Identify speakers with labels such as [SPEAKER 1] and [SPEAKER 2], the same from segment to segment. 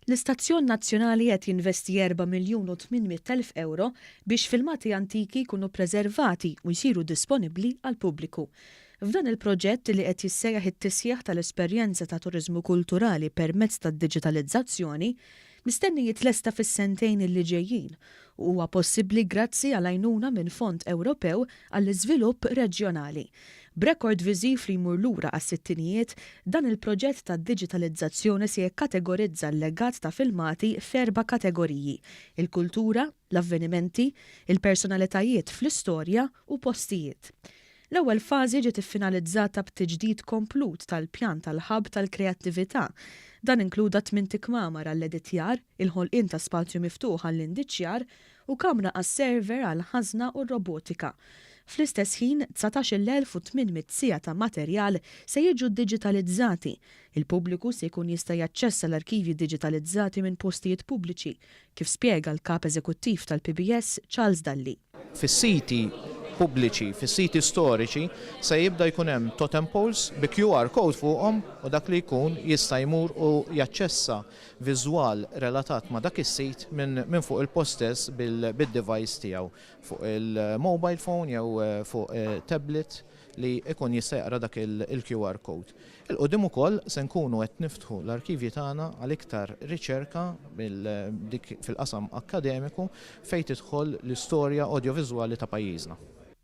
[SPEAKER 1] L-istazzjon nazzjonali qed jinvesti 4,800,000 ewro biex filmati antiki jkunu ppreservati u jsiru disponibbli għall-pubbliku. F'dan il-proġett li qed jissejjaħ it-tisħiħ tal-esperjenza ta' turiżmu kulturali permezz tad-diġitalizzazzjoni, mistenni jitlesta fis-sentejn li ġejjin u huwa possibbli grazzi għal għajnuna minn Fond Ewropew għall-Iżvilupp Reġjonali. B'rekord viżiv li jmur lura għas-sittinijiet, dan il-proġett ta' diġitalizzazzjoni se jikkategorizza l-legat ta' filmati f'erba' kategoriji, il-kultura, l-avvenimenti, il-personalitajiet fl-istorja u postijiet. L-ewwel fażi ġiet iffinalizzata b'tiġdid komplut tal-pjan tal-Hub tal-Kreattività. Dan inkluda tmint ikmamar għall-editjar, il-ħolqien ta' spazju miftuħ għall-indiċjar u kamra għas-server għall-ħażna u r-robotika. Fl-istess ħin, 19,800 siegħa ta' materjal se jiġu diġitalizzati. Il-pubbliku se jkun jista' jaċċessa l-arkivji diġitalizzati minn postijiet pubbliċi, kif spjega l-Kap Eżekuttiv tal-PBS Charles Dalli.
[SPEAKER 2] Fis-siti pubbliċi, fis-siti storiċi, se jibda jkun hemm totem poles bi QR code fuqhom u dak li jkun jista' jmur u jaċċessa viżwal relatat ma' dak is-sit minn fuq il-post stess bid-device tiegħu, fuq il-mobile phone jew fuq tablet li jkun jista' jaqra dak il-QR code. 'Il quddiem ukoll se nkunu qed niftħu l-arkivji tagħna għal iktar riċerka dik fil-qasam akkademiku fejn tidħol l-istorja awdjoviżwali ta' pajjiżna.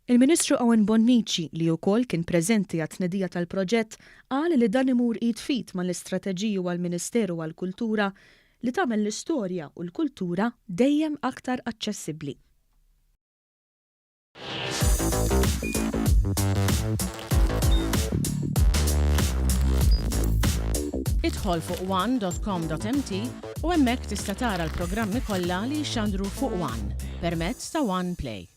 [SPEAKER 1] Il-Ministru Owen Bonnici, li wkoll kien preżenti għat-tnedija tal-proġett, qal li dan imur id f'id mal-istrateġiji għall-Ministeru għall-Kultura li tagħmel l-istorja u l-kultura dejjem aktar aċċessibbli.
[SPEAKER 3] Idħol fuq one.com.mt u hemmhekk tista' tara l-programmi kollha li jixxandru fuq One permezz ta' One Play.